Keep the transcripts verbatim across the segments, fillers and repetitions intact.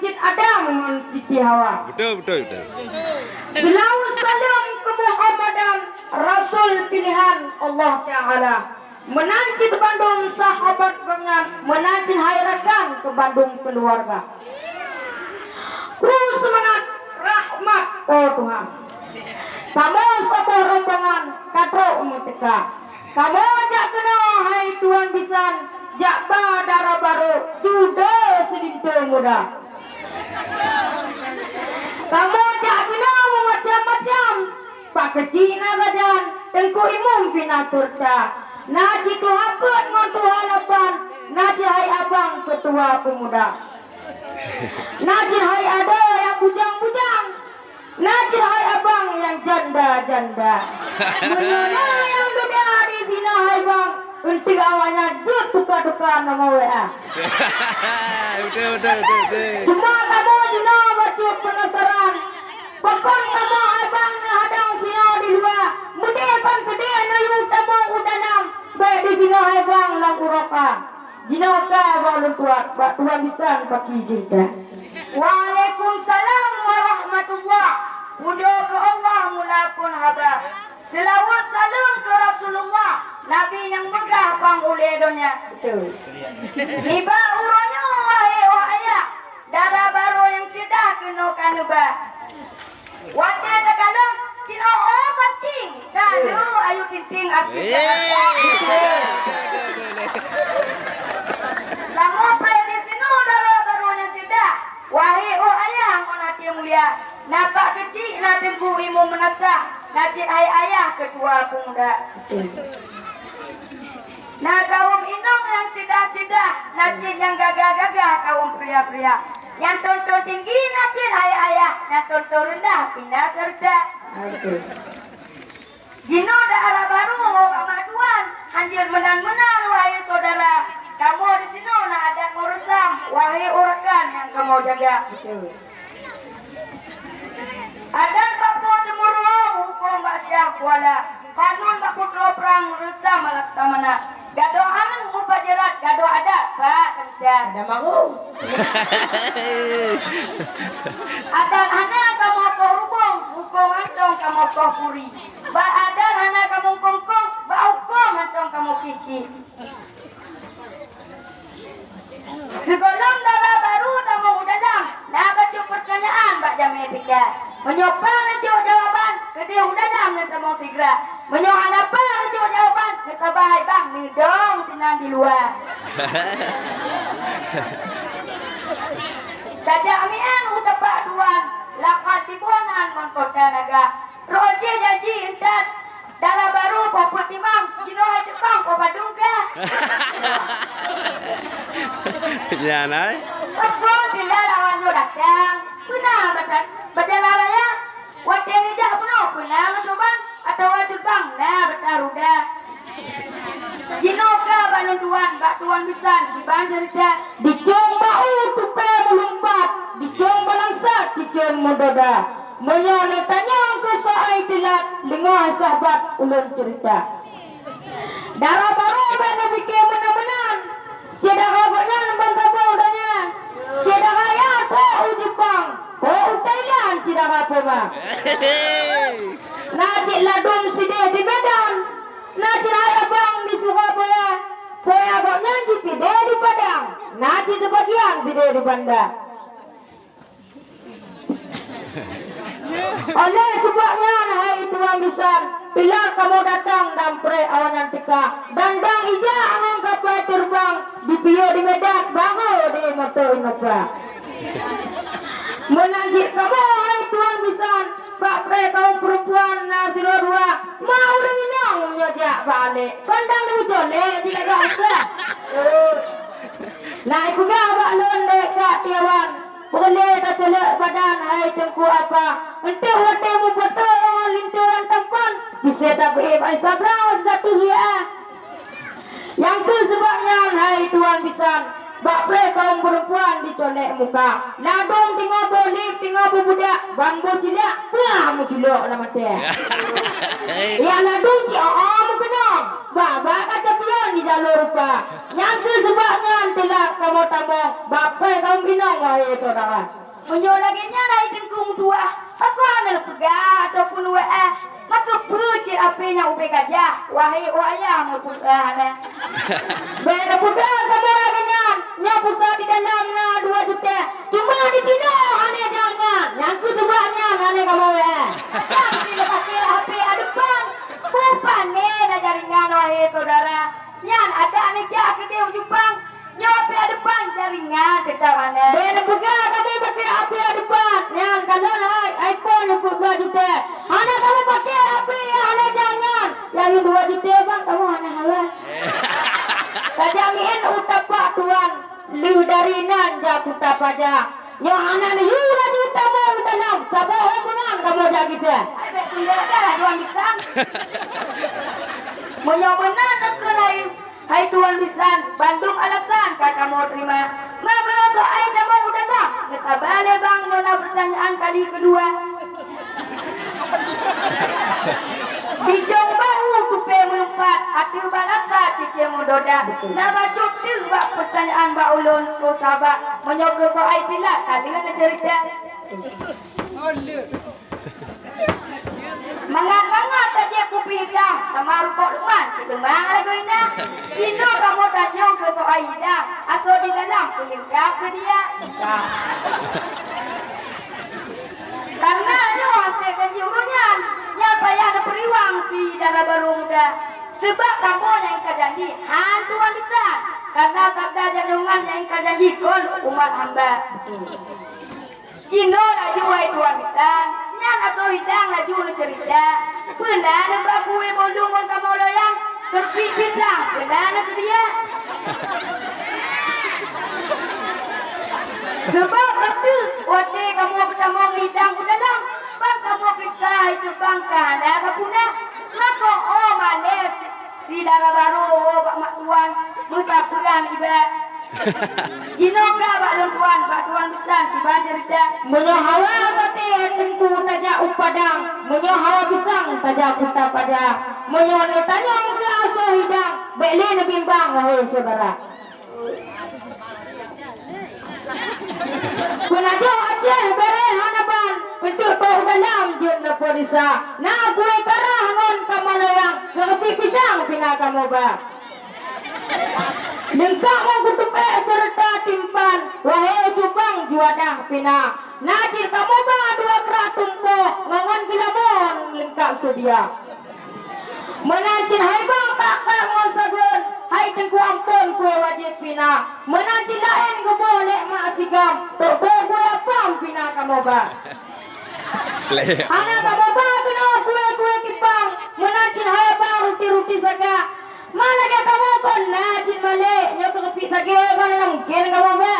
cit Adam ngon Siti Hawa. Betul, betul, betul. Seulaweuet saleuem keu Muhammadan, Rasul pilihan Allah Taala. Meunan cit bandum sahabat gobnyan, meunan cit hai rakan keu bandum keuluwarga. Kru seumangat rahmat, oh Tuhan. Kamoe saboh rombongan ka trok meuteuka. Kamoe jak keunoe hai tuan bisan, jak ba dara barô, jude silinto muda. Kamoe jak keunoe meumacam-macam, Pak Keuchik na gadan, Teungku Imum pih na seureuta. Na cit tuha peuet ngon tuha lapan, na cit hai abang keutua peumuda. Na cit hai adoe nyang bujang-bujang, na cit hai abang nyang janda-janda. Meunyoe na nyang duda di sinoe hai bang, eunteuk awaknyan jeuet tuka-tuka nomor W A. Betul, betul, betul, betul. Cuma kamoe jinoe bacut peunasaran. Pakon kamoe hai bang neuhadang sinoe di luwa, meudeh kon keudeh neuyue tamong u dalam, bèk di sinoe hai bang lam uroe ka. Jinoe ka bak lôn tuan, bak tuan bisan paki jeuet. Waalaikumsalam warahmatullah. Pujoe keu Allah mula phon haba. Seulaweuet saleuem keu Rasulullah, Nabi nyang meugah bang ulèe donya. Betul. Nibak uroe nyoe, wahé oh ayah, dara barô nyang ceudah keunoe ka neuba. Watèe takalon, cit oh oh penting, ka lheueh ayu ting-ting artis. Eh. Kamoe preh di sinoe dara barô nyang ceudah, wahé oh ayah ngon até mulia. Na Pak Keuchik, na Teungku Imum Meunasah, na cit hai ayah keutua peumuda. Na kawöm inong nyang ceudah-ceudah, na cit nyang gagah-gagah kawöm pria-pria. Nyang tôntôn tinggi na cit hai ayah, nyang tôntôn reundah pih na seureuta. Jinoe dara barô bak mak tuan, hanjeuet meunan-meunan, wahé syedara. Kamoe di sinoe na adat ngon reusam, wahé ureueng rakan nyang kamoe jaga. Adat bak Po Teumurong, hukôm bak Syiah Kuala, kanun bak Putroe Prang, reusam laksamana. Gadôh aneuk mupajeurat, gadôh adat bak keuncan. Ada maru. Adat hana kamoe koh rubông, hukôm hantom kamoe koh puri. Bak adat hana kamoe kongkong, bak hukôm hantom kamoe kiki. Sigohlom dara barô tamong u dalam, na bacut peurtanyaan bak jamèe tika. Meunyoe paih neujok jawaban, keudeh u dalam neutamong sigra. Meunyoe hana paih neujok jawaban, neusaba hai bang, neudong sinan di luwa. Tajak mi'an u tapak tuan, lakat tiboh nan ngon kota naga. Roh jih janji intat, dara barô poh peuet timang, jinoe hai teupang poh padum ka. Nyan ai. Pakon bila lawan nyoe datang, peuna bata-, batalah raya. Watèe neujak bunoe peuna meutuban, atawa teubang na bata ruda. Jinoe ka bak lôn tuan, bak tuan bisan, kiban ceurita. Dicong bak u tupè meulumpat, dicong balangsat cicong meudoda. Meunyoe neutanyong keu soai teulat, leungoe sahabat ulôn ceurita. Dara barô bèk neupike meunan-meunan. Syedara gobnyan ban saboh donya. Syedara ya po u Jepang, po u Thailand, syedara poma. Na cit ladôm sideh di Medan. Na cit hai abang di Surabaya, poya gobnyan cit sideh di Padang, na cit sibagian sideh di Banda. Oleh seubab nyan, hai tuan bisan, ilat kamoe datang dan preh awaknyan teuka, dan dang ija ngon kapai teureubang, dipiôh di Medan, barô di moto Innova. Meunan cit kamoe, hai tuan bisan, bak preh kawöm peurempuan na sidroe dua, ma ureueng inong meunyoe jak bak alek, pandang di mucoe lé di lagak usah. Na ipeugah bak lôn lé Kak Tiawan, peureulèe tateulheuek badan hai Teungku Apa, eunteuk watèe meufoto ngon linto lam tampan, bise tabeueb ai sabra ngon status W A. Nyang keuh seubab nyan, hai tuan bisan, bak preh kawöm peurempuan dicolek muka. Ladôm teungoh bolib, teungoh beubudak, ban boh ciliak, peue meuculok lam até. Nyang ladôm cit, oh, oh, meukeunong, bak-bak kaca pion di jalô rupa. Nyang keuh seubab nyan teulat kamoe tamong, bak preh kawöm Inong, wahai syedara. Meunyoe lagèe nyan hai Teungku meutuah, pakon hana neupeugah ataupun neuweu'ah, maka peue cit api nyang ubé gajah, wahé oh ayah meupulsa hana. Bèk neupeugah kamoe lagèe nyan, nyoe pulsa di dalam na dua juta, cuma di tinoh hana jaringan, nyang keu seubab nyan hana kamoe weu'ah. Tapi leupah keu api adepan, bukon na jaringan, wahé syedara. Nyan adak neujak keudéh u Jepang. Nyoe pih adepan jaringan teutap hana. Bèk neupeugah kamoe pakai api adepan. Nyan kalon hai iPhone nyang peuet dua juta. Hana kamoe pakai api nyang hana jaringan. Nyang dua juta bang kamoe hana hawa. Tajak mién u tapak tuan. Lheueh dari nan jak kuta paja. Nyoe hana laju laju tamong dalam saboh rombongan kamoe jak gita. Hai bèk tunda dah tuan bisan. Meunyoe meunan neukheun hai, hai tuan bisan, bandum alasan ka kamoe terima. Ma meunyoe ai tamong u dalam, neusaba lé bang nyoe na peutanyaan kali keudua. Bijong bahu tupée meulumpat, ateueh balasa cicém meudodah. Na bacut teuh bak peutanyaan bak ulôn, oh sahabat, meunyoe keu soai silat, ka deungoe teuceurita. Mangat-mangat tajak kupi hitam, sama rukok luman, cit teuma lagoe indah. Inoe kamoe tanyong keu soai hidang, asoe di dalam peulengkap seudia. Karena nyoe hasé janji ureueng nyan, nyang payah neupeuriwang si dara barô muda. Seubab kamoe nyang ingkar janji han tuan bisan, karena sabda janjongan nyang ingkar janji kon umat hamba. Jinoe laju hai tuan bisan, nyan asoe hidang laju neuceurita. Peue na neuba kué bandum ngon kamoe loyang, keureupiek pisang peue na neuseudia. Seubab ateueh watée kamoe peutamong hidang u dalam, ban kamoe gisa hai teubang ka hana ka puna, mako oh malée si dara barô bak mak tuan meusabeuran iba. Jinoe ka bak lôn tuan, bak tuan bisan kiban ceurita. Meunyoe hawa maté teungku tajak u padang, meunyoe hawa pisang tajak kuta paja, meunyoe neutanyong keu asoe hidang, bèk lé neubimbang, wahé syedara. Peunajoh Aceh bèrèh hana ban, peunteuk boh dalam jeuet neupeudisa. Na kué karah ngon kamoe loyang, keureupiek pisang pih na kamoe ba. Leungkap ngon kutupék seureuta timpan, wahé cubang juadah pih na. Na cit kamoe ba dua krak tumpôk, ngon geulamon leungkap seudia. Meunan cit hai bang kak-kak ngon sagon, hai teungku amphon kué wajéb pih na. Meunan cit laén geuboh lé mak sigam, trok boh kué apam pih na kamoe ba. Hana kamoe ba keunoe kué-kué kipang, meunan cit hai bang ruti-ruti saga. Ma lagèe kamoe kon na cit malèe, nyoe keuneuk pih sagai kon hana mungken kamoe ba.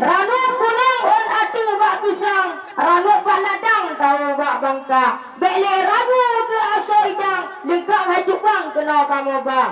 Ranub kunong ôn ateueh bak pisang, ranub bak ladang tawoe bak bangka. Bèk lé ragu keu asoe idang, leungkap hai cubang keunoe kamoe ba.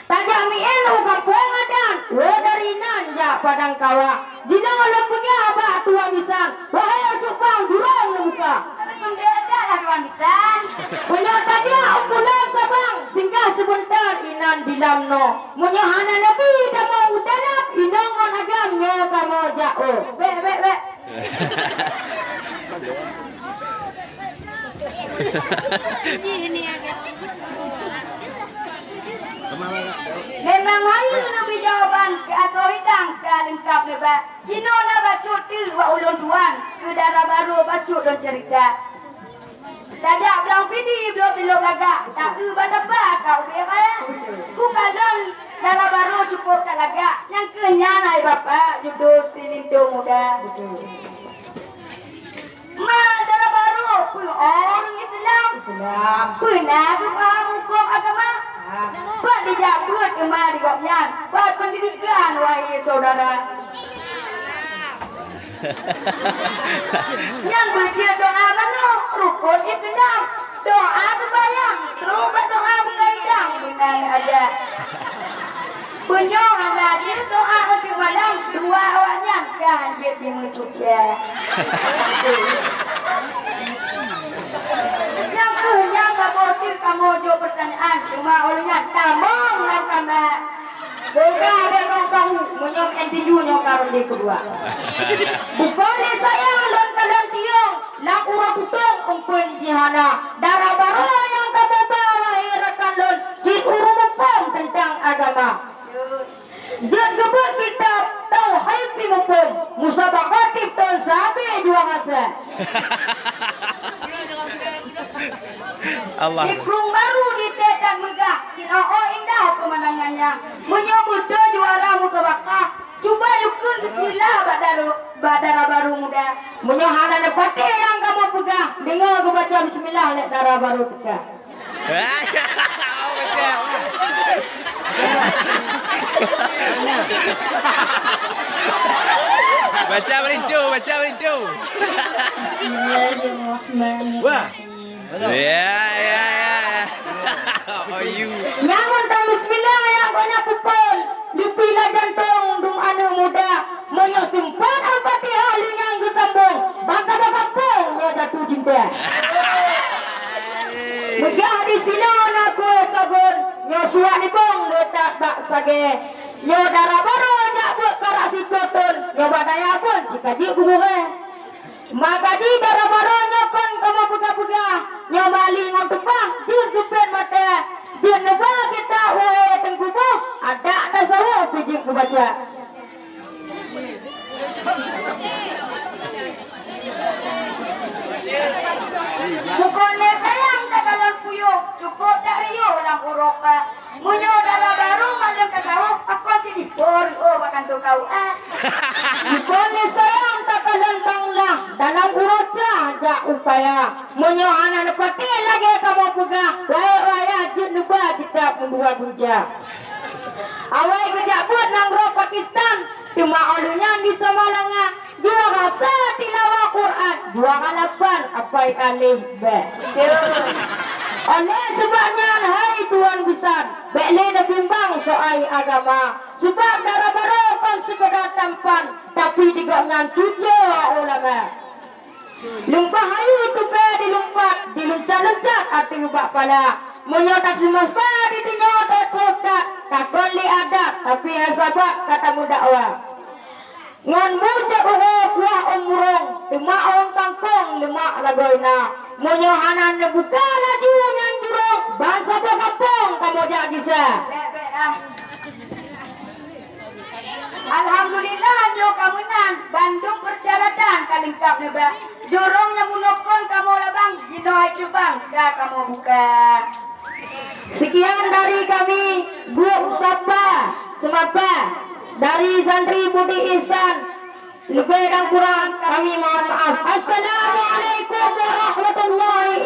Tajak mién u gampông adan, woe dari nan jak padang kawa. Jinoe lôn peugah bak tuan bisan, wahé cubang jurông neubuka. Tapi teuntèe adat lah tuan bisan. Meunyoe tajak u Pulo Sabang, singgah seubeuntar inan di Lamno. Meunyoe hana neubi tamong u dalam, inong ngon agam nyoe kamoe jak oh. Bèk, bèk, bèk. Memang hana neubi jawaban keu asoe idang ka leungkap neuba. Jinoe na bacut teuh bak ulôn tuan, keu dara barô bacut lôn ceurita. Tajak blang pidi bloe pih lôn lagak, taeu bak tapa ka ubé raya. Kukalon dara barô cukôp talagak, nyang keuh nyan hai bapak judo si linto muda. Ma dara barô peue ureueng Islam? Islam. Peue na geupaham hukôm agama? Paham. Pat dijak beuet teuma di gobnyan, pat peundidikan, wahé syedara. Nyang beujeuet doa manok, rukon Islam. Doa seumayang, trok bak doa bukai dang meunan aja. Meunyoe hana jeuet doa ujeuen malam, dua awaknyan ka hanjeuet jimeucuca. Nyang keuh nyan kamoe cit kamoe jok peutanyaan, teuma awaknyan tamong lam kama. Tinju nyoe kareundi keudua. Bukon lé sayang lôn kalon tiong, lam uroe kutong umpun jih hana. Dara barô nyang ka beuba lahé rakan lôn, cit ureueng muphom teuntang agama. Jeuet geubeuet kitab, tauhid pih muphom, musabaqah tiep thon sabe juang asai. Allah. Di Krueng Baru di Tetan Meugah, cit oh indah peumandangannya. Meunyoe beucue juara musabaqah, cuba yue kheun bismillah bak daru-, bak dara barô muda. Meunyoe hana neupatéh nyang kamoe peugah, deungoe geubaca bismillah lé dara barô teuka. Baca beurintu, baca beurintu. Bismillahirrahmanirrahim. Wah. Ya, ya, ya, ya. Oh, you. Nyang mantong bismillah, nyang gobnyan pukul. Lupi lam jantong dum aneuk muda. Meunyoe seumpat Al-Fatihah lé nyang geusambong, bangsa bak gampông nyoe jatuh cinta. Meugah di sinoe na kue sagon, nyoe suwak nibong leutak bak sagée. Nyoe dara barô jak buet karak sikoton, nyoe bak dayah pun cit ka jeuet gurée. Maka jih dara barô nyoe kon kamoe peugah-peugah, nyoe mali ngon tupah jeuet geupet maté, jeuet neuba kitab woe Teungku Boh, adak tasawuf pih jeuet geubaca. Bukon lé sayang takalon puyôh, cukôp tariôh lam uroe ka. Meunyoe dara barô mandum tasawuf, pakon cit jipori oh bak kantô K U A. Bukon lé sayang takalon banglah, dalam uroe ka jak upaya. Meunyoe hana neupatéh lagée kamoe peugah, wae wayah jeuet neuba kitab meudua buja. Awai geujak buet nanggroe Pakistan, teuma óh lheueh nyan di Samalanga, juara sa tilawah Quran, juara lapan apai alif ba. Oleh sebab nyan, hai tuan bisan, bék lé neubimbang soai agama, sebab dara barô kon seukeudar tampan, tapi di gobnyan cucoe ulama. Lumpah ayu tupée dilumpat, diluncat-luncat ateueh bak pala. Meunyoe taseumeusa di tanyoe teuh that, takon lé adat, tapi hai sabat ka tameudakwa. Ngon mucok uroe kuah ôn burông, teuma ôn kangkong leumak lagoe na. Meunyoe hana neubuka laju nyan jurông, bansa boh gampông kamoe jak gisa. Alhamdulillah, nyoe ka meunan, bandum peusyaratan ka leungkab neuba. Jurông nyang bunoe kon kamoe labang, jinoe hai cubang ka kamoe buka. Sekian dari kami, Grup Sapa Seumapa, dari Santri Budi Ihsan. Leubeh dan kurang kami mohon maaf. Assalamualaikum warahmatullahi